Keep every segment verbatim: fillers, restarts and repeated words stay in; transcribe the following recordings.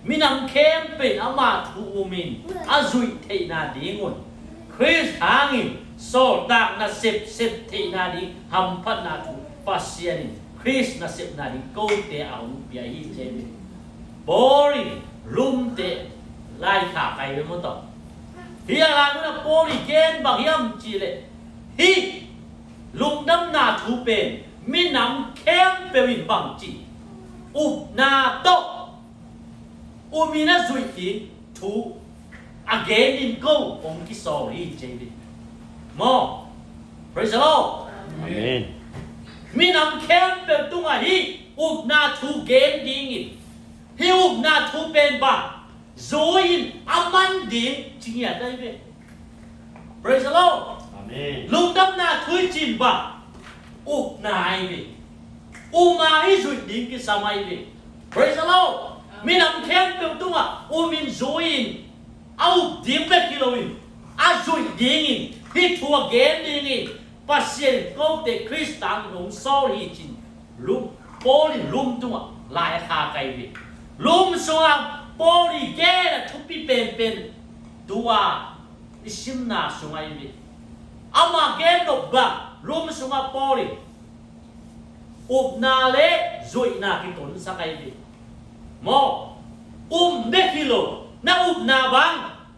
Minam khempeuh in ama thu umin a zuih theihna dingun Khrist hangin sawltak nasep sep theihna ding hamphatna thu Pasian in Khrist nasepna ding kote a hong pia hi ci hi. Paul in Rom te laikhak ahi ve maw taw. Hih a lai munah Paul in gen bang hiam cih leh, hih lungdamna thu pen minam khempeuh in bangci upna tawh umin a zuih ding thu a gen in ko hong kisawl hi ci hi. Maw? Praise the Lord. Amen. Minam khempeuh tungah hih upna thu gen dingin, hih upna thu pen bang zui-in a man ding ci ngiat ahi ve. Praise the Lord. Amen. Lungdamna thu i cih bang upna ahi ve. Upna i zuih ding kisam ahi ve. Praise the Lord. Minam khempeuh tungah umin zui-in a up ding bek hi loin a zuih dingin hih thu a gen dingin Pasian in kote Khrist tangin hong sawl hi ci-in Rom, Paul in Rom tungah laikhak ahi ve. Rom sungah Paul i gen a thupi penpen tua i simna sung ahi ve. Ama gen nop bang Rom sungah Paul in upna le zuihna kitonsak ahi ve. Maw? Um bek hi lo, na upna bang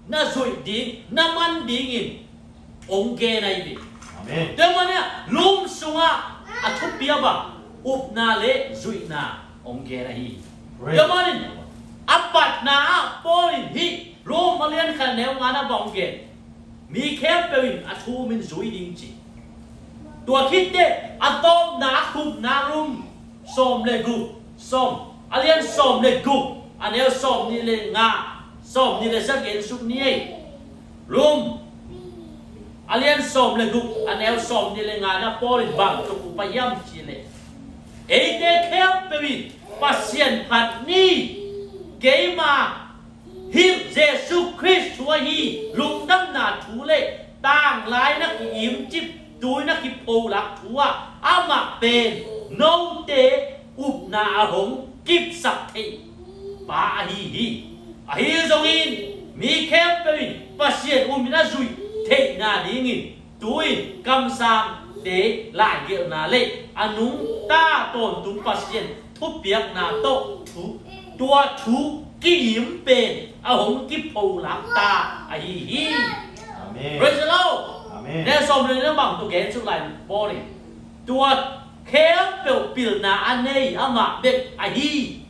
na zuih ding, na man dingin hong gen ahi ve. Amen. Tua manin Rom sungah a thupi a bang upna le zuihna hong gen ahi. Praise. Tua manin a patna ah Paul in hih Rom a lian khat neu ngana bang hong gen, mi khempeuh in a thu umin zui ding ci. Tua khit teh a tawpna a khupna Rom sawm le guk, sawm, a lian sawm le guk, a neu sawm nih le nga, sawm nih le sagih en suk ni ei. Rom a lian sawm le guk, a neu sawm nih le nga na Paul in bang tuk uh pai hiam cih leh, eite khempeuh in Pasian phat ni, keima hilh Jesu Khrist thu ahi lungdamna thu le tanglai na ki-imcip, tu-in na kipholak thu ah amah pen note upna a hong kipsak thei pa ahi hi. Ahi zongin mi khempeuh in Pasian umin a zuih theihna dingin tu-in kamsangte laigelhna le a nungta tawntung Pasian thupiakna tawh thu, tua thu ki-im pen a hong kipholak ta ahi hi. Amen. Praise the Lord. Amen. Neu sawm le nih na bang tuk gen suk lai Paul in, tua khempeuh pilna a nei amah bek ahi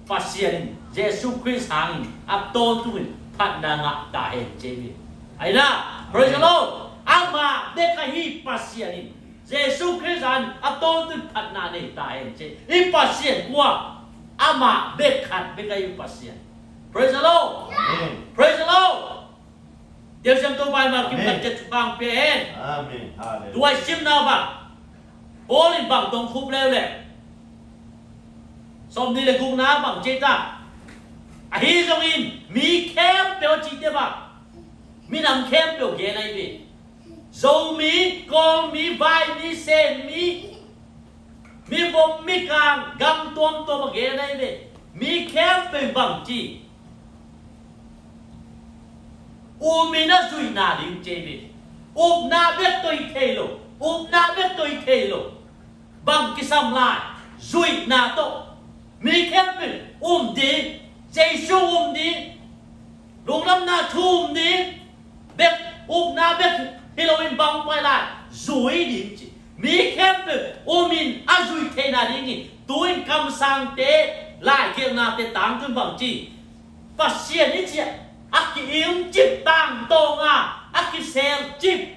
Pasian in Jesu Khrist hangin a tawntungin phatna ngah ta hen ci hi. Ahi na, praise the Lord. Amah bek ahi Pasian in Jesu Khrist hangin a tawntungin phatna nei ta hen ci hi. Pasian kua? Amah bek khat bek ahi Pasian. Praise the Lord. Amen. Praise the Lord. Telsiam Topa in ma kim khat ciat thupha pia hen. Amen. Hallelujah. Tua i simna bang Paul in bang tawh khup leuleu, sawm nih le gukna bang ci ta. Ahi zongin mi khempeuh a cite bang minam khempeuh gen ahi ve. Zomi, Kawlmi, Vaimi, Senmi, mi vom mi kang, gam tuamtuam a gen ahi ve. Mi khempeuh bangci umin a zuihna ding ci hi. Upna bek tawh hi thei lo. Upna bek tawh hi thei lo. Bang kisam lai? Zuihna tawh. Mi khempeuh um ding, Jesu um ding, lungdamna thu um ding bek, upna bek hi loin bang pai lai? Zui ding ci. Mi khempeuh umin a zuih theihna dingin tu-in kamsangte laigelhnate tangtun bangci, Pasian i cih a ki-imcip tangtawng a, a kiselcip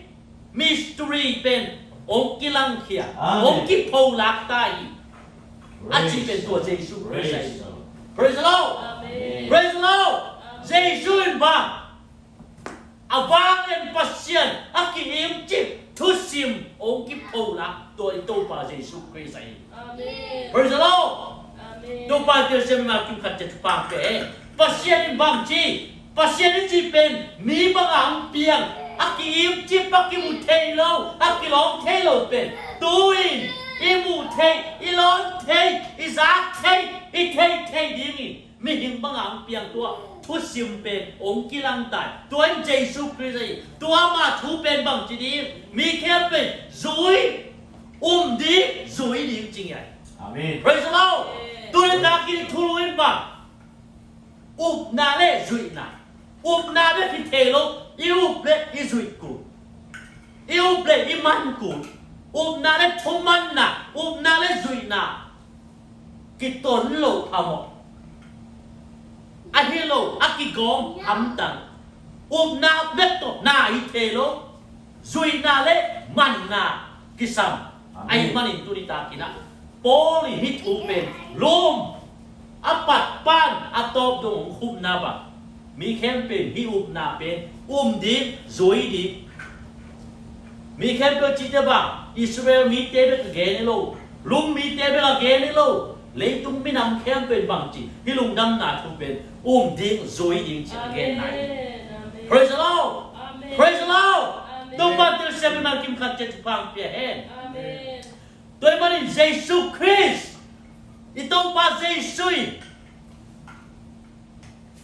mystery pen hong kilangkhia, amen, hong kipholak ta hi. A cih pen tua Jesu Khrist ahi. Praise the Lord. Praise the Lord. Amen. Praise the Lord. Amen. Jesu in bang a vanglian Pasian a ki-imcip thusim hong kipholak tua i Topa Jesu Khrist ahi. Amen. Praise the Lord. Amen. Topa telsiam ma kim khat ciat thupha pia hen. Pasian in bangci, Pasian i cih pen mi bangah hong piang, a ki-imcip, a kimu thei lo, a kilawm thei lo pen tu-in i muh theih, i lawm theih, i zak theih, i theih theih dingin Mihing banga hong piang tua thusim pen hong kilangtai. Tua in Jesu Khrist ahi. Tua ama thu pen bangci ding, mi khempeuh zui, um ding, zui ding ci ngiat. Amen. Praise the Lord. Amen. Tuni takin thulu in bang, upna le zuihna. Upna bek hi thei lo. I up le i zuih kul, i up le i man kul. Upna le thumanna, upna le zuihna kiton lo phamawh. Ahi lo a kigawm hamtang. Upna bek tawh na hi thei lo. Zuihna le manna kisam. Amen. Ahih manin tuni takin ah Paul in hih thu pen Rom a pat pan a tawp dong hong khumna bang, mi khempeuh hih upna pen um ding, zui ding. Mi khempeuh cihte bang, Israel mite bek a gen hi lo, lum mite bek a gen hi lo, leitung minam khempeuh in bangci, hih lungdamna thu pen um ding, zui ding ci a gen nai. Amen. Amen. Praise the Lord. Amen. Praise the Lord. Amen. Topa thilsiam in a kim khat ciat thupha pia hen. Amen. Tua ahih manin Jesu Khrist, i Topa Jesu in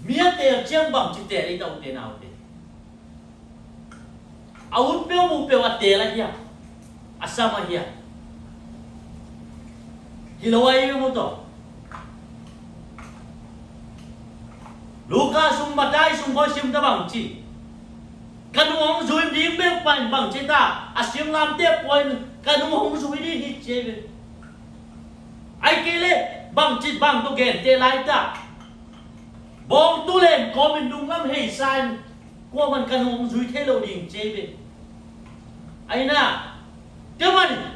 mi a teel ciang bangci teel, i ute naute? A ut peuh mu peuh a teel ahi a, a sam ahi a. Hi lo ahi mu tawh. Luka sung, Matthai sung khawl sim ta bangci, ka nu hong zui ding bek pan bangci ta, a singlamteh puai in ka nu hong zui ding hi ci hi ve. Ahih kei leh bangci bang tawh gente lai ta. Bawngtu len kawmin dunglam hei sa in, kuaman ka nu hong zui thei lo ding ci hi ve. Ahi na, tua ahih manin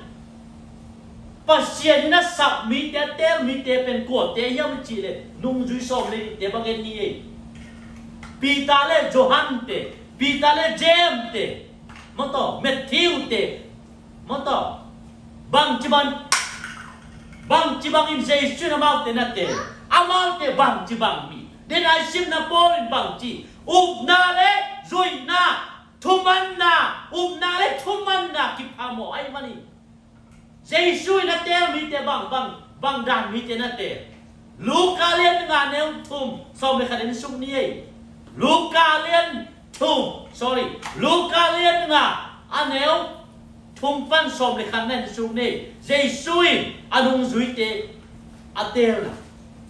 Pasian in a sap mite, a teel mite pen kuate hiam cih leh nungzui sawm le nihte bang en ni ei. Peter le Johan te, Peter le James te, maw tawh, Matthew te, maw tawh, bangci bang, bangci bangin Jesu in amaute na teel, amaute bangci bang mi? Denai simna Paul in bangci, upna le zuihna, thumanna, upna le thumanna kiphamawh ahih manin Jesu in a teel mite bang, bang, bang dan mite na teel? Luka lian nga neu thum, sawm le khat en suk ni ei. Luka lian thum, sorry, Luka lian nga a neu thum pan sawm le khat na en suk ni ei. Jesu in a nungzuite a teelna.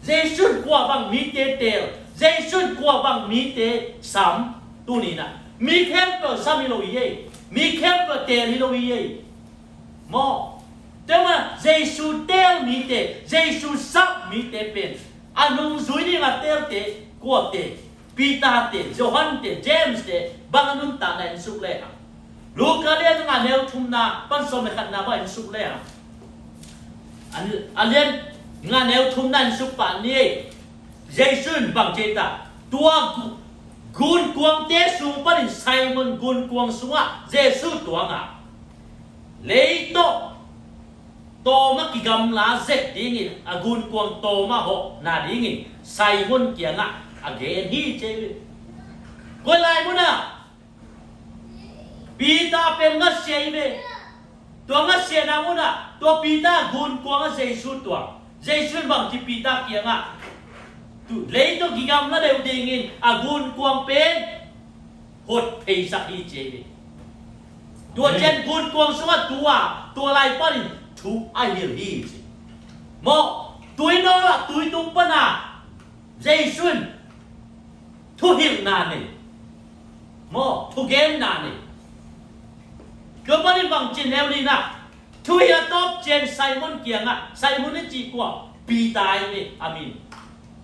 Jesu in kua bang mite teel? Jesu in kua bang mite sam? Tuni in ah mi khempeuh sam hi lo hi ei. Mi khempeuh teel hi lo hi ei. Maw, tua ahih manin Jesu teel mite, Jesu sap mite pen a nungzui ding a teelte kuate? Peter te, Johan te, James te bang a nuntakna en suk le hang. Luka lian nga neu thumna pan sawm le khatna bang en suk le hang. A, a lian nga neu thumna en suk pah ni ei. Jesu in bang ci ta? Tua gu-, gunkuangte sung panin Simon gunkuang sungah Jesu tuang a, lei tawh tawm a kigamla zek dingin a gunkuang tawm a hawh nadingin Simon kiangah a gen hi ci hi ve. Koi lai munah Peter pen ngasia hi ve. Tua ngasiahna munah tua Peter gunkuang ah Jesu tuang. Jesu in bang ci Peter kiangah, tu, lei tawh kigamla deuh dingin a gunkuang pen hot pheisak hi ci hi ve. Tua ciang gunkuang sungah tu a, tua lai panin thu a hilh hi ci. Maw, tui nawl ah, tui tung panah Jesu in thuhilhna nei. Maw, thugenna nei. Tua panin bang ci, neu nihna, thuhilh a tawp ciang Simon kiangah, Simon i cih kua, Peter hi ve a min.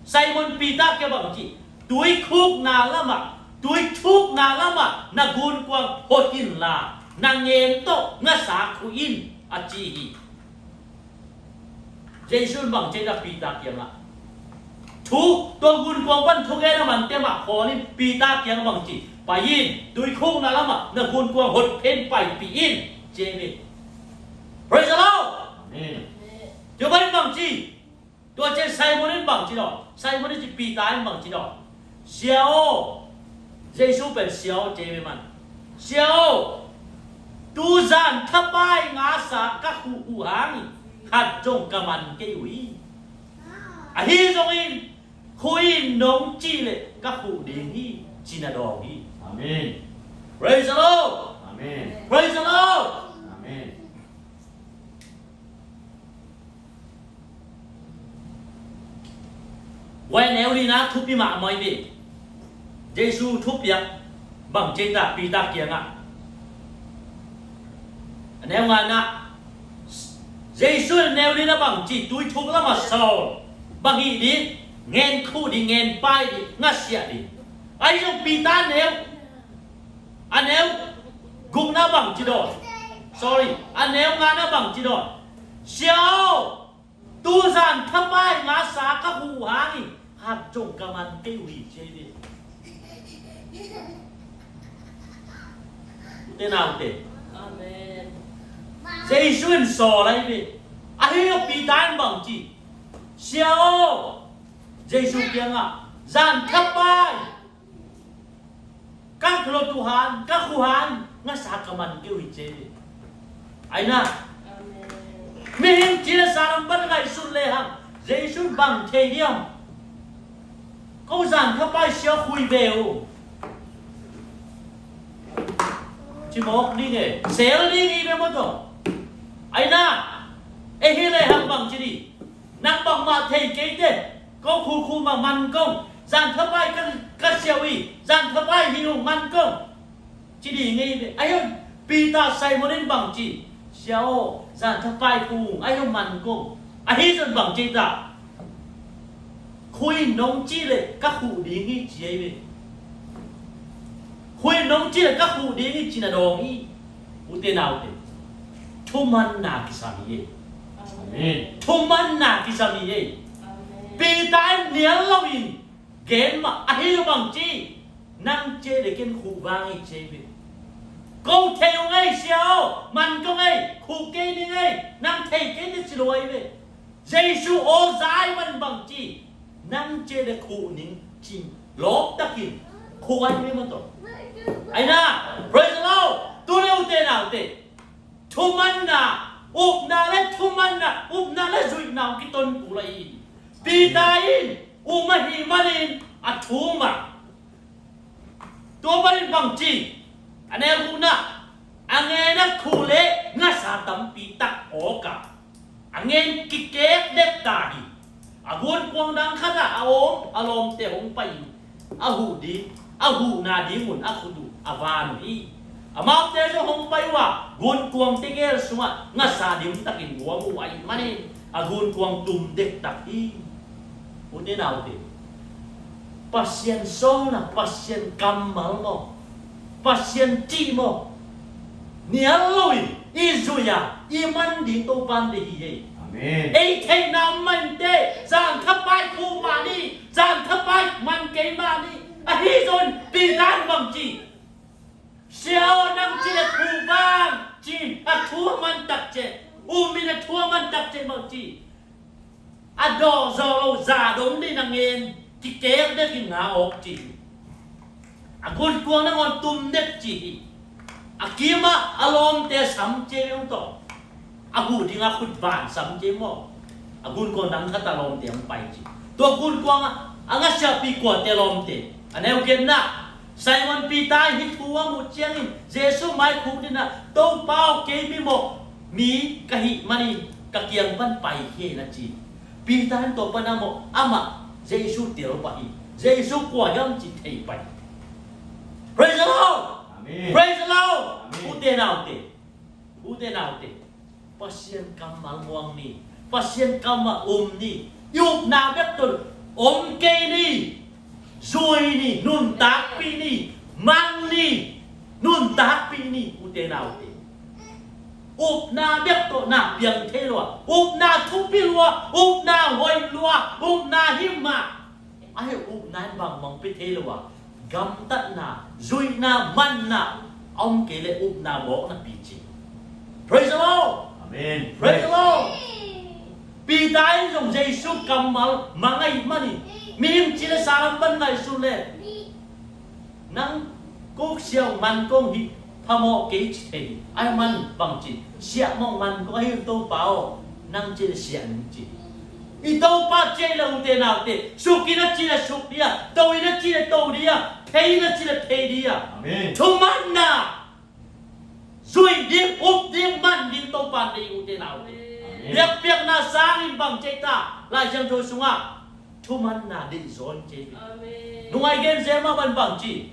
Simon Peter kiang bang ci, tuikhukna lamah, tuikhukna lamah na gunkuang hot inla, na ngen tawh ngasa khuh in, a ci hi. Jesu in bang ci a, Peter kiangah, thu, tua gunkuang pan thugen a mante mah khawl in Peter kiangah bang ci, pai in, tuikhukna lamah na gunkuang hot phei in paipih in, ci hi ve. Praise the Lord. Amen. Tua bang bang ci, tua ciang Simon in bang ci dawn? Simon i cih Peter in bang ci dawn? Sia aw, Jesu pen Sia aw ci hi ve man. Sia aw, tu zan thapai nga sa ka khuh uh hangin khat zong ka man kei uh hi. Ahi zongin Khui in nong cih leh ka khuh ding hi, ci-in a dawng hi. Amen. Praise the Lord. Amen. Praise the Lord. Amen. Guai, a neu lina thupi mahmah hi ve. Jesu thupiak bang ci hiam, Peter kiangah. A neu ngana, Jesu in a neu lina bang ci, tui thuk lamah sawl bang hih ding, ngen khuh ding, ngen pai ding, ngasiah ding. Ahi zong Peter a neu, a neu gukna bang ci dawn. Sorry, a neu ngana bang ci dawn. Sia aw, tu zan thapai ngasa ka khuh hangin khat zong ka man kei uh hi, ci hi ve. Ute naute. Amen. Jesu in sawl ahi ve. Ahi zong Peter in bang ci. Sia aw, Jesu kiangah, zan thapai ka khuh uh hang, ka khuh hang ngasa ka man kei uh hi, ci hi. Ahi na. Amen. Mihing ci le sa lam pan ngaihsut lehang Jesu bang thei diam? Ko zan thapai sia khui ve uh, ci mawk ding e, sel ding hi ve maw tawh. Ahi na. Ei hi lehang bang ci ding? Nang bangmah thei kei teh, ko khuh khuh mah man kong, zan thapai ka, ka sia uh hi, zan thapai hi ung, man kong, ci ding hi ve. Ahi zong Peter, Simon in bang ci, Sia aw, zan thapai khuh ung, ahi zong man kong. Ahi zong bang ci ta? Khui in nong cih leh ka khuh ding hi, ci hi ve. Khui in nong cih leh ka khuh ding hi, ci-in a dawng hi. Ute naute, thumanna kisam hi ei. Amen. Thumanna kisam hi ei. Amen. Peter in nial loin gen mah, ahi zong bang ci, nang ci leh ken khuh vang hi, ci hi ve. Ko thei ung ei, Sia aw, man kong ei, khuh kei ning ei, nang thei kei teh, ci lo ahi ve. Jesu aw za ahih manin bang ci, nang ci leh khuh ning, ci lawptakin khuh ahi ve maw tawh. Ahi na. Praise the Lord. Tu le ute naute, thumanna, upna le thumanna, upna le zuihna hong kiton kul ahi hi. Peter in um ahih manin a thum a. Tua panin bang ci, a neu gukna, a ngen a khuh leh ngasa tampi tak awk a, a ngen kikek dektak hi. A gunkuang dang khatah a om, a lawmte hong pai in, a huh ding, a huhna ding mun a khut uh a van uh hi. Amaute zong hong pai uh a, gunkuangte gel sungah ngasa dimtakin guang uh ahih manin a gunkuang tum dektak hi. Ute naute, Pasian sawlna, Pasian kammal maw, Pasian cih maw, nial loin i zuih a, i man ding Topa'n deih hi ei. Amen. Ei theihna om mah inteh, zan thapai khuh mah ni, zan thapai man kei mah ni. Ahi zong Peter in bang ci, Sia aw, nang ci leh khuh vang, ci-in a thu a man tak ciang, um in a thu a man tak ciang bang ci, a dawh zawh lo za dong dingin a ngen kikek dekin nga awk ci hi. A gunkuang nangawn tum dek ci hi. A kimah a lawmte sam ci hi ung tawh. A huh ding a khut van sam ci maw. A gunkuang dang khat a lawmte hong pai ci. Tua gunkuang a, a ngasiahpih kuate lawmte? A neu giatna, Simon Peter in hih thu a muh ciangin Jesu mai khukdin a, Topa aw, kei mi mawh mi ka hih manin ka kiang pan paikhia in, a ci. Peter in tua pan a mawh, amah Jesu tel pah hi. Jesu kua hiam cih thei pah hi. Praise the Lord. Amen. Praise the Lord. Amen. Ute naute, ute naute, Pasian kammal muang ni. Pasian kammal um ni. I upna bek tawh om kei ni. Zui ni, nuntakpih ni, mang ni, nuntakpih ni, ute naute. Upna bek tawh na piang thei lua, upna thupi lua, upna hoih lua, upna himah. Ahi upna in bangmah pia thei lua, gamtatna, zuihna, manna a om kei leh upna mawkna pi ci. Praise the Lord. Amen. Praise the Lord. Peter in zong Jesu kammal mang ahih manin, mihing ci le sa lam pan ngaihsun le, nang kuk siau man kong hi, phamawh kei ci thei. Ahih manin bang ci, siah mawh man kong ahi, Topa aw, nang ci le siah ning ci. I Topa ciah le, ute naute, suk in a cih le suk ding a, to in a cih le to ding a, phei in a cih le phei ding a. Amen. Thumanna zuih ding, up ding, man ding Topa in deih, ute naute. Amen. Biakpiakna sangin bang ci ta, Lai Siangtho sungah thumanna deih zaw in ci. Amen. Nungai gen zel mah bang, bang ci.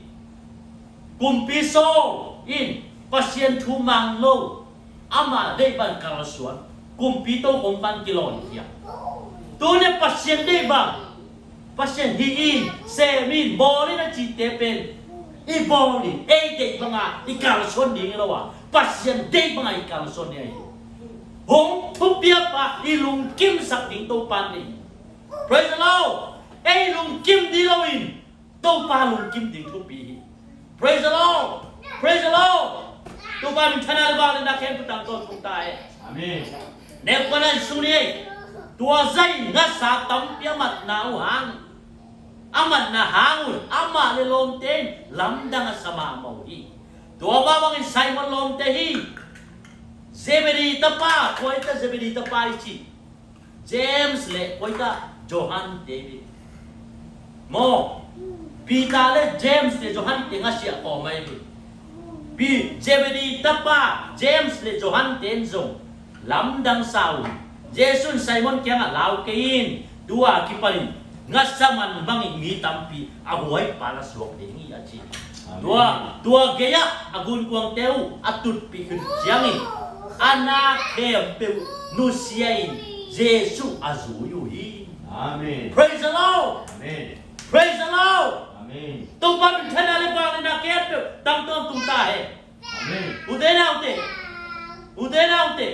Kumpi Saul in Pasian thu mang lo, amah deih bang kalsuan, kumpi tokhom pan kilawn khia. Tuni Pasian deih bang, Pasian hih in, sem in, bawl in a cihte pen i bawl in, ei deih banga i kalsuan ding hi lo a, Pasian deih banga i kalsuan ding hi. Hong thupiak pa i lungkimsak ding Topa in deih. Praise the Lord. Ei lungkim ding lo in Topa lungkim ding thupi hi. Praise the Lord. Praise the Lord. Topa min thang a le vang le na khempeuh tangtawn tung ta hen. Amen. Neukpana in suni ei. Tua zah in ngasa tampi a matna uh hang, a matna hang un amah le lawmte in lamdang a sa mahmah uh hi. Tua mah bangin Simon lawmte hi. Zebedee tapa, kua hi ta Zebedee tapa i cih? James le kua hi ta, Johan te hi. Maw, Peter le James le Johan te ngasiah kawm ahi hi. Pi, Zebedee tapa James le Johan te in zong lamdang sa uh hi. Jesu in Simon kiangah, lau kei in, tu-a kipanin ngasa man bangin mi tampi a huaipa la suak ding hi, a ci. Amen. Tua, tua gei-ah a gunkuangte uh a tutpih khit ciangin a na khempeuh nusia in Jesu a zui uh hi. Amen. Praise the Lord. Amen. Praise the Lord. Amen. Topa min thang a le vang le na khempeuh tangtawn tung ta hen. Amen. Ute naute, ute naute,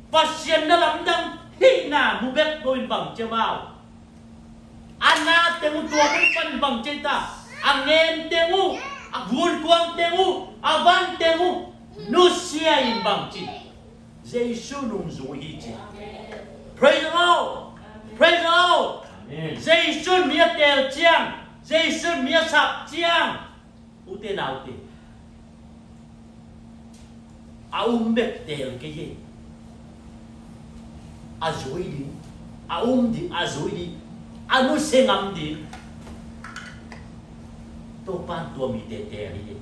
Pasian na lamdang hihna mu bek lo in bang ci maw? A na teng uh, tua bek pan bang ci ta, a ngen teng uh, a gunkuang teng uh, a van teng uh nusia in bang ci, Jesu nungzui hi ci. Praise the Lord. Praise the Lord. Amen. Jesu in mi a teel ciang, Jesu in mi a sap ciang, ute naute, a um bek teel kei hi. A zui ding, a um ding, a zui ding, a nusia ngam ding, Topa in tua mite teel hi.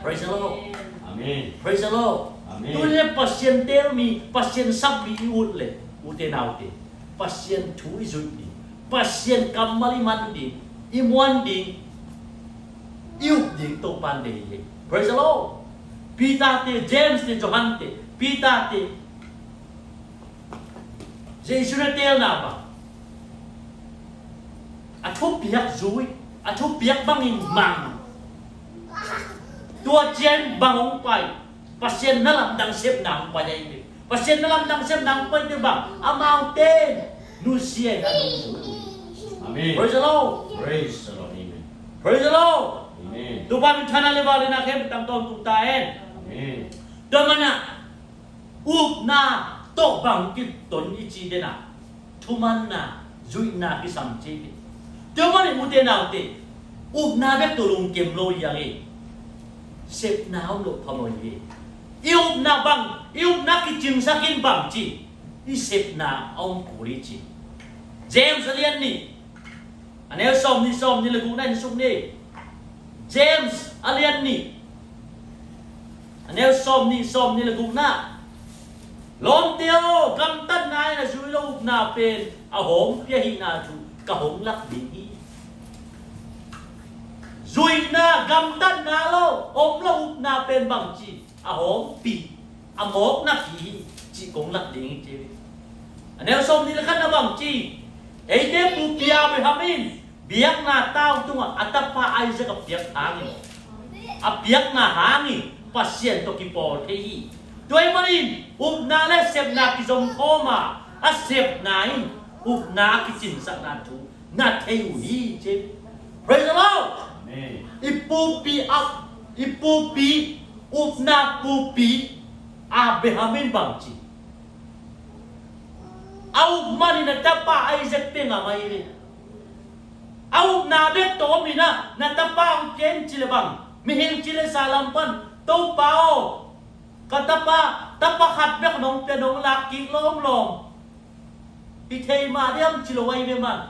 Praise the Lord. Amen. Praise the Lord. Amen. Tuni le Pasian teel mi, Pasian sap mi i ut le, ute naute, Pasian thu i zuih ding, Pasian kammal i man ding, i muan ding, i up ding Topa in deih hi. Praise the Lord. Peter te, James te, Johan te, Peter te, Jesu na teelna bang, a thupiak zui, a thupiak bangin mang. Tua ciang bang hong pai? Pasian na lamdang sepna hong pai ahi hi. Pasian na lamdang sepna hong paite bang, amaute nusia in a nungzui. Amen. Praise the Lord. Praise the Lord. Amen. Praise the Lord. Amen. Topa min thang a le vang le na khempeuh tangtawn tung ta hen. Amen. Tua manin upna tawh bang kiton i ci den a, thumanna, zuihna kisam ci hi. Tua manin ute naute, upna bek tawh lungkem lo hi hang e, sepna om loh phamawh hi. I upna bang, i upna kicingsak in bang ci, i sepna a om kul hi ci. James a lian nih, a neu sawmnih, sawmnih le gukna en suk ni. James a lian nih, a neu sawmnih, sawmnih le gukna. Lawmte aw, gamtatna in a zui lo upna pen a hong pia ahihna thu ka hong lak ding hi. Zuihna, gamtatna lo, om lo upna pen bang ci, a hong pi, a mawkna pi hi, cih kong lak ding hi ci. A neu sawmnih le khatna bang ci, eite pupi Abraham in biakna tau tungah a tapa Isaac a piak hangin, a piakna hangin Pasian tawh kipawl thei hi. Tua ahih manin upna le sepna kizom khawm a, a sepna in upna kicinsakna thu na thei uh hi ci. Praise the Lord. Amen. I pupi a, i pupi, upna pupi Abraham in bang ci, a up manin a tapa Isaac pia ngam ahi hi. A upna bek tawh om in a, na tapa hong ken ci le bang, mihing ci le sa lam pan, Topa aw, Ka tapa, tapa khat bek nong pia, nong lak kik lawmlawm. Hi thei mah diam ci lo ahi ve man.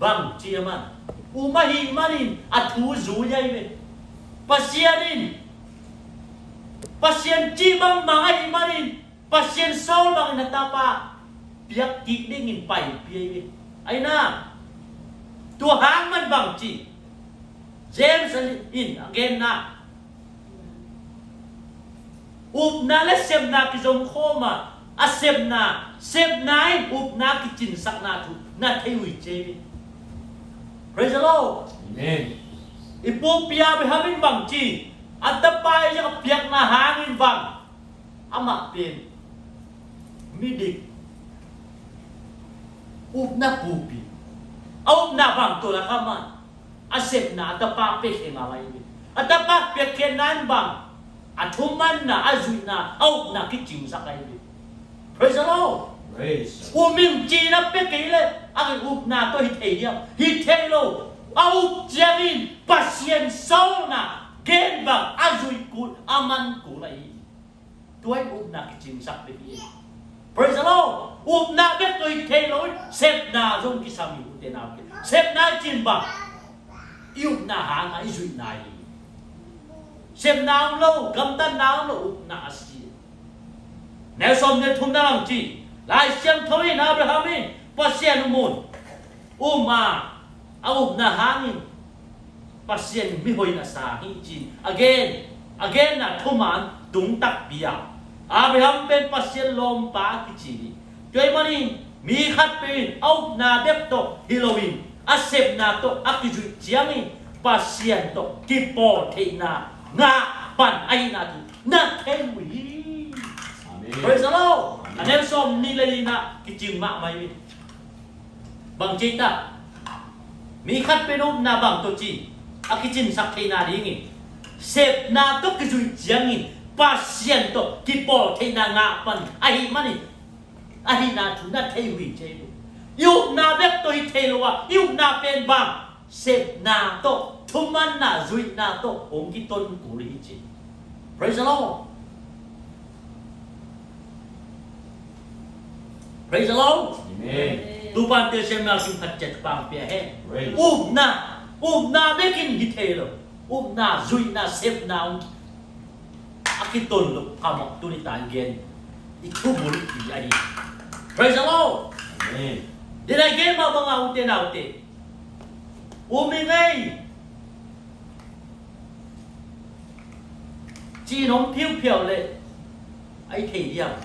Bang ci a man. Um ahih manin a thu zui ahi ve. Pasian in, Pasian cih bangmah ahih manin, Pasian sawl bangin a tapa piak kik dingin paipi ahi ve. Ahi na, tua hang man bang ci. James in a genna, upna le sepna kizom khawm a, a sepna, sepna in upna kicinsakna thu na thei uh hi ci hi. Praise the Lord. Amen. I pupi Abraham in bang ci, a tapa Isaac a piakna hangin bang, amah pen midik, upna pupi, a upna bang tawh lakah man, a sepna a tapa pia khe ngam ahi ve. A tapa piakkhiatna in bang, a thumanna, a zuihna, a upna kicingsak ahi ve. Praise the Lord. Praise. Um in ci-in a pia kei leh a upna tawh hi thei diam? Hi thei lo. A up ciangin Pasian sawlna gen bang a zuih kul, a man kul ahi. Tua in upna kicingsak ding hi. Praise the Lord. Upna bek tawh hi thei lo in sepna zong kisam hi, ute naute. Sepna i cih bang, i upna hanga i zuihna hi. Sepna om lo, gamtatna om lo, upna a si. Neu sawm le thumna bang ci, Lai Siangtho in Abraham in Pasian um un, um a, a upna hangin Pasian in mihoih na sang hi ci-in a gen, a genna thuman tung takpi a, Abraham pen Pasian lawmpa a kici hi. Tua ahih manin mi khatpeuh in a upna bek tawh hi loin a sepna tawh a kizuih ciangin Pasian tawh kipawl theihna ngah pan ahihna thu na thei uh hi. Amen. Praise the Lord. Amen. A neu sawm nih le lina kicing mahmah hi. Bang ci ta, mi khatpeuh in a upna bang tawh ci, a kicinsak theihna dingin sepna tawh kizuih ciangin Pasian tawh kipawl theihna ngah pan ahih manin ahihna thu na thei uh hi ci hi. I upna bek tawh hi thei lo a, i upna pen bang, sepna tawh, thumanna, zuihna tawh hong kiton kul hi ci. Praise the Lord. Praise the Lord. Amen. Tupa in Pasian melkim khat ciat pang pia hen. Praise. Upna, upna bekin hi thei lo. Upna, zuihna, sepna hong a kiton lo, phamawh tuni tan gen i thubul hi ahi. Praise the Lord. Amen. Dena gen mah banga ute naute, um ing ei ci-in hong phiuphiau leh a hi thei diam?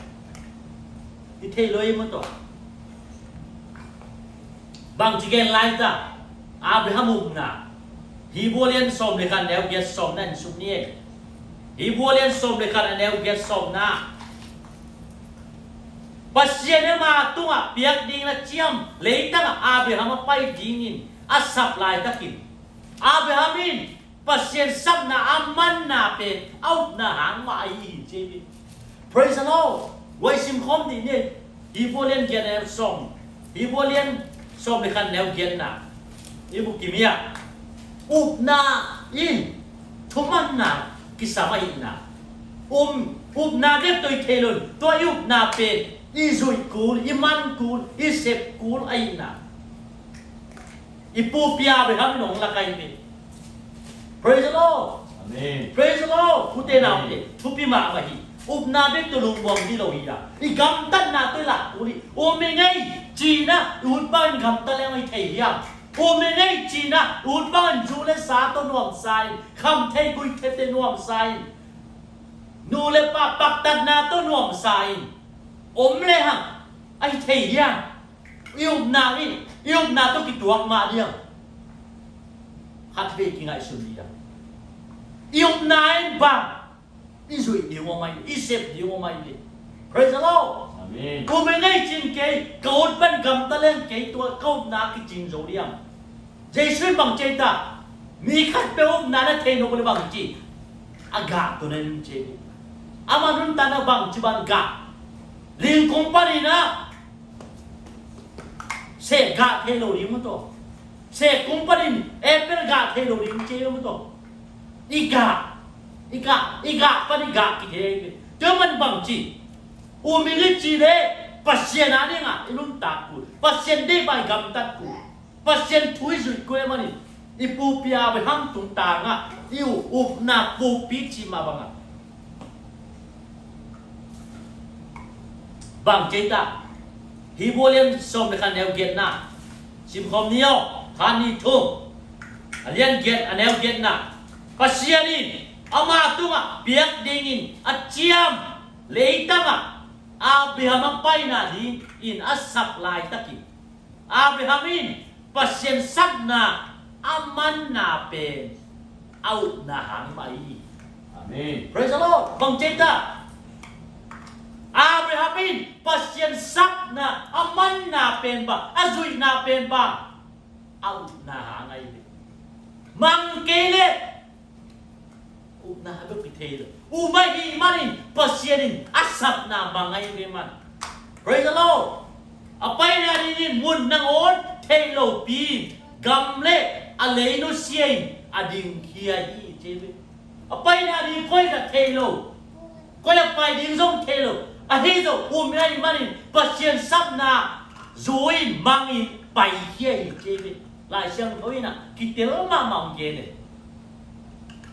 Hi thei lo ei maw tawh. Bangci gen lai ta, Abraham upna. Hebru lian sawm le khat neu giat sawmna en suk ni ei. Hebru lian sawm le khat a neu giat sawmna. Pasian in ama tungah piak dingin a ciam leitangah Abraham a pai dingin a sap laitakin Abraham in Pasian sapna a manna pen a upna hang mah ahi hi ci hi. Praise the Lord. Voi sim khawm dih ni. Hebru lian giat neu sawm. Hebru lian sawm le khat neu giatna. I buk kim hiam? Upna in thumanna kisam ahihna. Um, upna bek tawh hi thei lo in, tua i upna pen i zuih kul, i man kul, i sep kul ahihna. I pupi Abraham in hong lak ahi ve. Praise the Lord. Amen. Praise the Lord. Ute naute, thupi mahmah hi. Upna bek tawh lungmuang dih lo hi a, i gamtatna tawh i lak kul hi. Um ing ei ci-in a i ut bangin gamta leng hi thei hiam? Um ing ei ci-in a i ut bangin zu le sa tawh nuamsa in, kham thei guih thei tawh nuamsa in, nu le pa paktatna tawh nuamsa in om lehang a hi thei hiam? I upna in, i upna tawh kituak mah diam? Khatvei kingaihsun diam? I upna in bang, i zuih ding om ahi, i sep ding om ahi. Praise the Lord. Amen. Um ing ei ci-in kei, ka ut pan gamta leng kei tua ka upna kicing zo diam? Jesu in bang ci ta, mi khatpeuh upna na thei nop leh bang ci, a gah tawh na en ci. Ama nuntakna bang ci bang gah. Ling kung panin a seh gah thei lo ding maw tawh. Seh kung panin apple gah thei lo ding ci maw tawh. I gah. I gah, i gah pan i gah kithei. Tua man bang ci, um ing i ci leh Pasian a dingah i nuntak kul, Pasian deih bang i gamtat kul, Pasian thu i zuih kul ahih manin i pupi Abraham tungtangah i u-, upna pupi ci mah bangah bang ci ta. Hebru lian sawm le khat neu giatna simkhawm ni aw, khat ni thum. A lian giat a neu giatna, Pasian in ama tungah piak dingin a ciam leitangah Abraham a paina dingin a sap laitakin Abraham in Pasian sapna a manna pen a upna hang mah hi. Amen. Praise the Lord. Bang ci ta, Abraham in Pasian sapna a manna pen bang, a zuihna pen bang, a upna hang ahi hi. Mang kei leh upna a bek kithei lo. Um ahih manin Pasian in a sapna mang ahi ve man. Praise the Lord. A paina dingin mun nangawn theih lopi in gam le a lei nusia in a dingkhia hi ci ve. A paina ding koi ka thei lo. Koi a pai ding zong thei lo. Ahi zong um ahih manin Pasian sapna zui in mang in paikhia hi ci ve. Lai Siangtho in ah kitel mahmah hong gen e.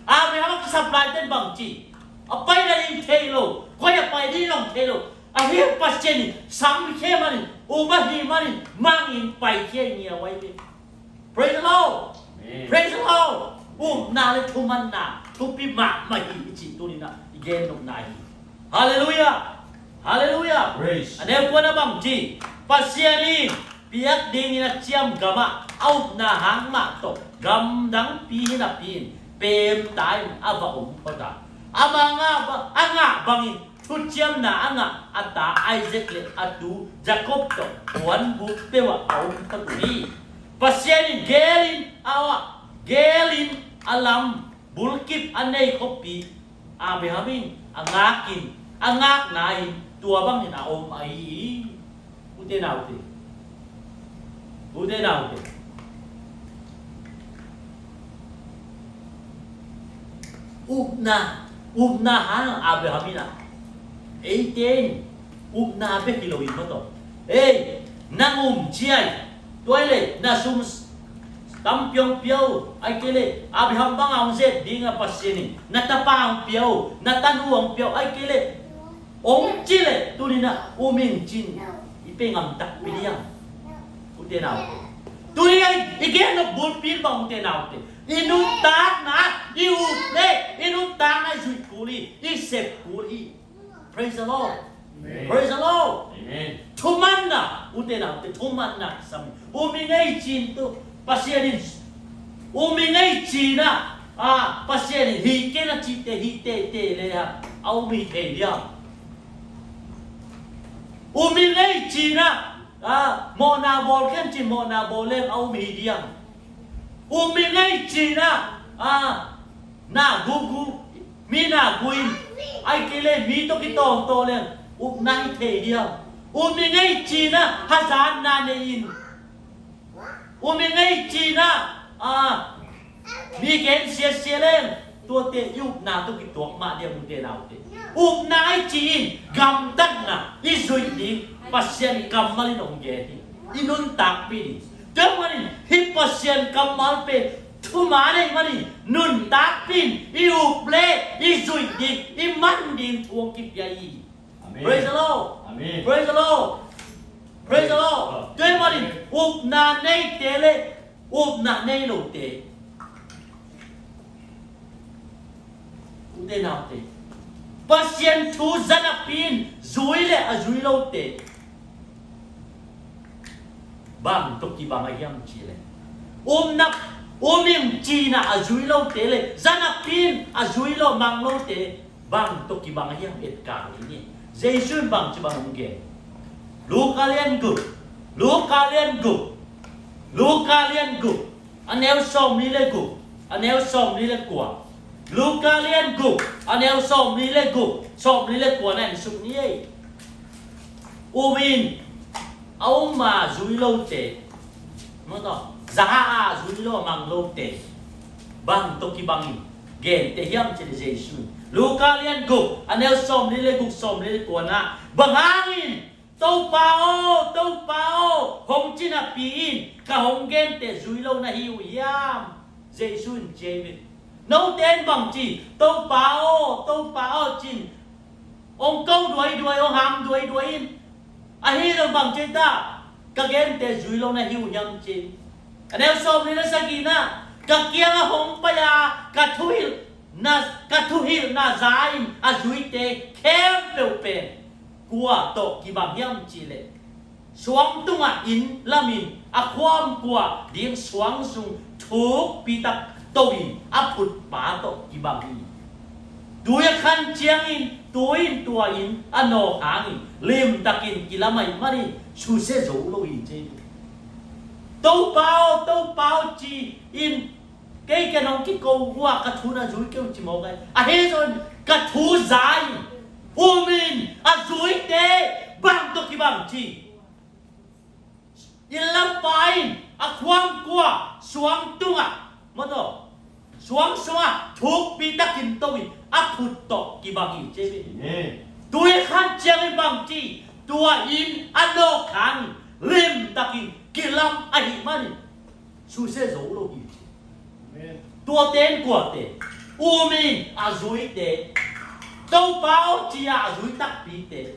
Abraham a kisap laiten bang ci, a paina ding thei lo, koi a pai ding zong thei lo. Ahi Pasian in samkhia manin, um ahih manin mang in paikhia hi ngiau ahi ve. Praise the Lord. Amen. Praise the Lord. Upna le thumanna thupi mahmah hi i cih tuni-in ah i gen nopna hi. Halleluiah. Halleluiah. Praise. A neu kuana bang ci, Pasian in piak dingin a ciam gamah a upna hang mah tawh gamdangpi hi napi in pemta in a va om phot a, ama ngah ba-, a ngah bangin thuciamna a ngah a ta Isaac le a tu Jacob tawh puanbuk peuhah a om phot uh hi. Pasian in gelin a, gelin a lam bulkip a nei khuapi Abraham in a ngakin, a ngakna in tua bangin a om ahi hi. Ute naute, ute naute, upna, upna hang Abraham in ah, eite in upna bek hi loin maw tawh, ei, nang um ciai, tua hi leh na sum tampi hong pia uh, ahih kei leh Abraham banga hong zet dinga Pasian in na tapa hong pia uh, na tanu hong pia uh, ahih kei leh hong ci leh tuni-in ah um ing ci-in i pe ngam takpi diam? Ute naute, tuni-in ah i gen nop bulpi in bang, ute naute, i nuntakna, i up le i nuntakna i zuih kul hi, i sep kul hi. Praise the Lord. Amen. Praise the Lord. Amen. Thumanna, ute naute, thumanna kisam hi. Um ing ei ci-in tu Pasian in, um ing ei ci-in ah, a, Pasian in hi kei na cihte hi teitei le a, a um hi thei diam? Um ing ei ci-in ah, a, mawhna bawl kei ci-in mawhna bawl leng a um hi diam? Um ing ei ci-in ah, a, na gugu, mi na gu in, ahih kei leh mi tawh kitawngtawng leng upna hi thei diam? Um ing ei ci-in ah hazatna nei in, um ing ei ci-in ah, a, mi gen siasia leng, tuate i upna tawh kituak mah diam, ute naute? Upna i cih in gamtatna i zuih ding Pasian kammal in hong gen hi. I nuntakpih ding. Tua manin hih Pasian kammal pen thuman ahih manin nuntakpih in i up le i zuih ding, i man ding thu hong kipia hi. Amen. Praise the Lord. Amen. Praise the Lord. Praise the Lord. Tua ahih manin upna neite le upna nei lote, ute naute, Pasian thu za napi in zui le a zui lote bang tawh kibang a hiam cih leh, um na, um ing ci-in a zui lote le za napi in a zui lo, mang lote bang tawh kibang a hiam, etkak in hi. Jesu in bangci bang hong gen? Luka lian guk, Luka lian guk, Luka lian guk, a neu sawmli le guk, a neu sawmli le kua. Luka lian guk, a neu sawmli le guk, sawmli le kua na en suk ni ei. Um in a um a zui lote, maw tawh, za a zui lo a mang lote bang tawh kibang in gente hiam ci-in Jesu in Luka lian guk a neu sawmli le guk, sawmli le kuana, bang hangin Topa aw, Topa aw, hong ci napi in ka hong gente zui lo na hi uh hiam? Jesu in ci hi ve. Note in bang ci, Topa aw, Topa aw ci-in hong ko duaiduai, hong ham duaiduai in, ahi zong bang ci ta, ka gente zui lo na hi uh hiam ci. A neu sawmli le sagihna, ka kiangah hong pai-a ka thuhilhna, ka thuhilhna za-in a zuite khempeuh pen kua tawh kibang hiam cih leh, suang tungah inn lamin a khuam kua ding suang sung thukpi tak to-in a phutpa tawh kibang hi. Tui a khan ciangin, tu-in tua inn a nawk hangin limtakin kilam ahih manin susia zo lo hi ci. Topa aw, Topa aw ci-in kei ken hong kiko uh a, ka thu na zui kei uh ci mawk ai. Ahi zongin ka thu za-in um in a zuite bang tawh kibang ci. Inn lampa in a khuam kua suang tungah, maw taw, suang sungah thukpi takin to-in a phut tawh kibang hi ci hi. Amen. Tui khan ciangin bang ci, tua inn a nawk hangin limtakin kilam ahih manin susia zo lo hi ci. Amen. Tuate in kuate, um in a zuite, Topa aw ci-a a zui takpite,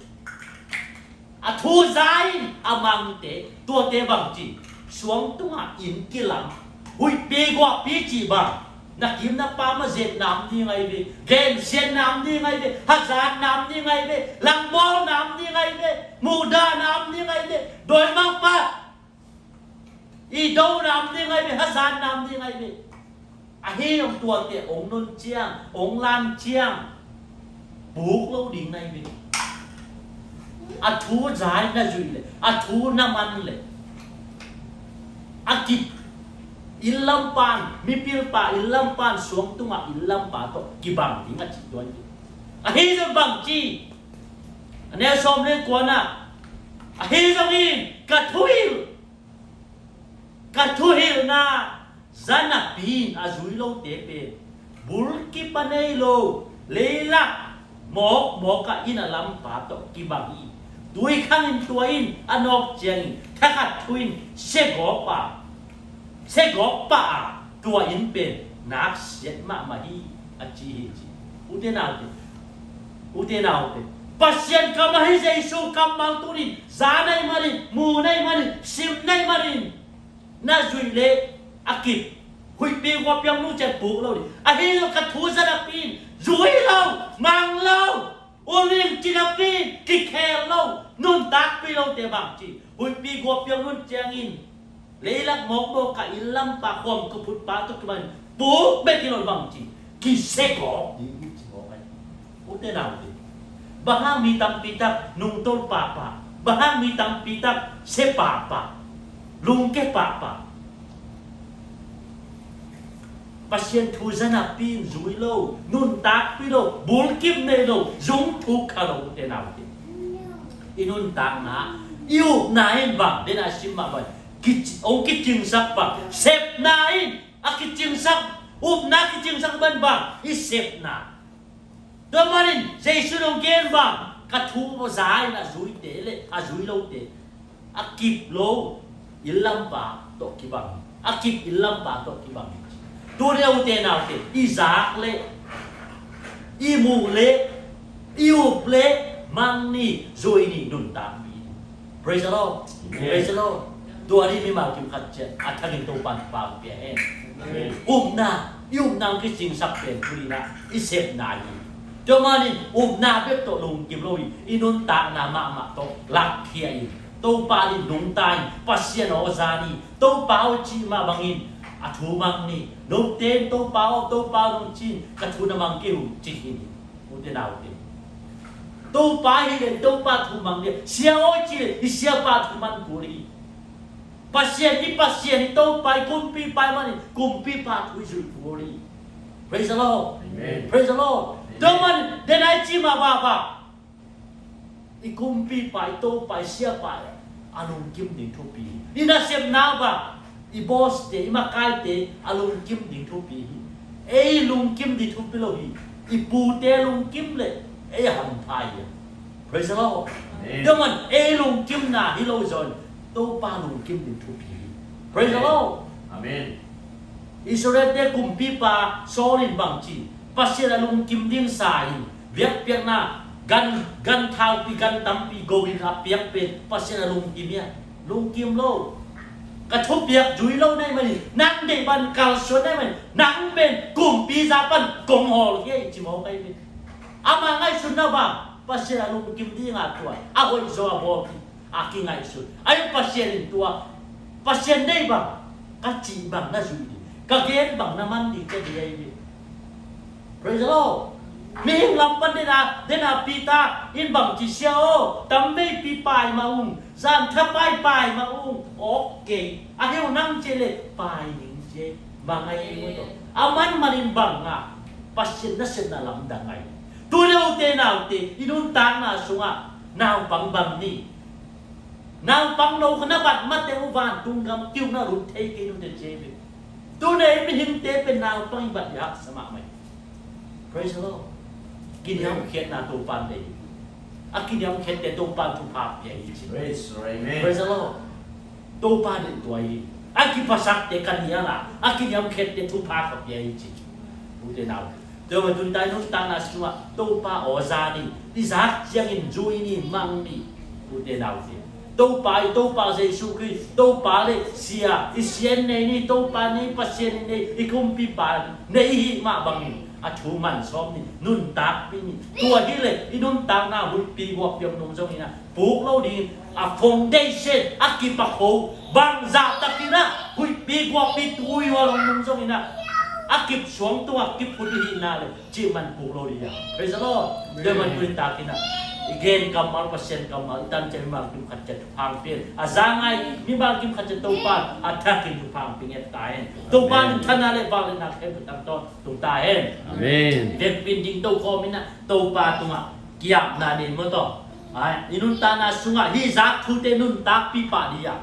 a thu za-in a mangte, tuate bang ci, suang tungah inn kilam, huihpi guahpi cih bang, na kim na pam a zetna om ding ahi ve, gensiatna om ding ahi ve, hazatna om ding ahi ve, langbawlna om ding ahi ve, muhdahna om ding ahi ve, dawimangpa i dona om ding ahi ve, hazatna om ding ahi ve. Ahi zong tuate hong nun ciang, hong lan ciang, puk lo ding na hi ve. A thu za-in na zuih leh, a thu na man leh, a kip inn lampa in, mipilpa inn lampa in suang tungah inn lampa tawh kibang ding a ci tuan hi. Ahi zong bang ci, a neu sawm le kuana, ahi zongin ka thuhilh, ka thuhilhna za napi-in a zui lote pen bulkip a nei lo, leilak mawkmawk a inn a lampa tawh kibang hi. Tui khangin tua in a nawk ciangin thakhat thu in siagawp a, siagawp pah a, tua inn pen naksiat mahmah hi a ci hi ci. Ute naute, ute naute, Pasian kam ahi Jesu kammal tuni in za na hih manin, mu na hih manin, sim na hih manin, na zuih leh a kip, huihpi guahpi hong nung ciang puk lo ding. Ahi zong ka thu za napi-in zui lo, mang lo, um ing ci napi-in kikhel lo, nuntakpih lote bang ci, huihpi guahpi hong nun ciangin leilak mawkmawk a inn lampa, khuam kua phutpa tawh kibang, puk bek hi lo, bang ci, kisiagawp ding hi ci mawk ai. Ute naute, bang hang mi tampi tak nungtol pahpah, bang hang mi tampi tak sia pahpah, lungke pahpah, Pasian thu za napi-in zui lo, nuntakpih lo, bulkip nei lo, zung thuk kha lo, ute naute. I nuntakna, i upna in bang, den a sim mah bang, kici-, hong kicingsak bang, sepna in a kicingsak, upna kicingsak bang bang, i sepna. Tua manin Jesu in hong gen bang, ka thu za-in a zuite le a zui lote, a kip lo inn lampa tawh kibang, a kip inn lampa tawh kibang. Tuni a ute naute, i zak le, i muh le, i up le, mang ni, zui ni, nuntakpih. Praise the Lord. Amen. Praise the Lord. Tua ni mimal kim khat ciat a thangin Topa'n thupha pia hen. Amen. Upna, i upna hong kicingsak pen tuni-in ah i sepna hi. Tua manin upna bek tawh lungkim lo hi, i nuntakna mahmah tawh lakkhia in, Topa adingin nungta in, Pasian aw za ni, Topa aw cih mah bangin a thu mang ni. Note in Topa aw, Topa aw nong ci-in ka thu na mang kei un, ci hi ni. Ute naute, Topa hi leh Topa thu mang ding, Sia aw ci leh i siapa thu man kul hi. Pasian, i Pasian, i Topa, i kumpipa ahih manin kumpipa thu i zuih kul hi. Praise the Lord. Amen. Praise the Lord. Amen. Tua manin den a i ci mah bang bang, i kumpipa, i Topa, i siapa a lungkim ding thupi hi. I nasepna bang, i boss-te, i makaite a lungkim ding thupi hi. Ei lungkim ding thupi lo hi. I pute lungkim le ei a hampha hi a. Praise the Lord. Amen. Tua man ei lungkimna hi lo zaw in Topa lungkim ding thupi hi. Praise the Lord. Amen. Israel-te kumpipa Saul in bang ci, Pasian a lungkim ding sa in, biakpiakna gan, gan thaupi, gan tampi go in a piak pen Pasian a lungkim hi a, lungkim lo. Ka thupiak zui lo na hih manin, nang deih bang kalsuan na hih manin, nang pen kumpi zah pan kong hawl hi, ci mawk ahi ve. Ama ngaihsutna bang, Pasian a lungkim ding a tua a hoih zaw a bawl hi a kingaihsun. Ahi Pasian in tua, Pasian deih bang, ka cih bang na zuih ding, ka gen bang na man ding, ka deih ahi ve. Praise the Lord. Mihing lam pan dena, dena Peter in bang ci, Sia aw, tamveipi pai mah ung, zantha pai pai mah ung. Ok. A hi uh nang ci le pai ning ci, bang ahi uh tawh. A man manin bang a, Pasian nasepna lamdang ahi. Tu le ute naute, i nuntakna sungah naupang bang ni. Naupang no kha na bat mate uh vantung gam kiu na lut thei kei nute ci ve. Tuni mihingte pen naupang i bat ding haksa mahmah hi. Praise the Lord. Kiniamkhiatna Topa in nei. A kiniamkhiatte Topa in thupha pia hi ci. Praise the Lord. Amen. Praise the Lord. Topa in tua hi. A kiphasakte ka nial a, a kiniamkhiatte thupha ka pia hi ci. Ute nau. Tua mah tuni-a i nuntakna sungah Topa aw za ni, i zak ciangin zui ni, mang ni. Ute naute, Topa, i Topa Jesu Khrist, Topa le Sia, i Sia in nei ni, Topa nei, Pasian in nei, i Kumpipa nei i hih mah bangin a thu man sawm ni, nuntakpih ni. Tua hi leh i nuntakna huihpi guahpi om nung zongin a puk lo dingin a foundation a kip a kho bangzah takin a huihpi guahpi tui hual om nung zongin a, a kip suang tungah kip hun i hihna le cih man puk lo ding a. Praise the Lord. Amen. Tua man tuni takin a i gen kammal, Pasian kammal, i tan ciang mimal kim khat ciat thupha hong pia in, a za ngai mimal kim khat ciat Topa a thakin thupha hong pia ngiat ta hen. Topa in thana le vangliatna khempeuh tangtawn tung ta hen. Amen. Vekpi in ding to khawm in a, Topa tungah ki-apna nei maw taw. Ai, i nuntakna sungah hih zak thute nuntakpih pah ding a.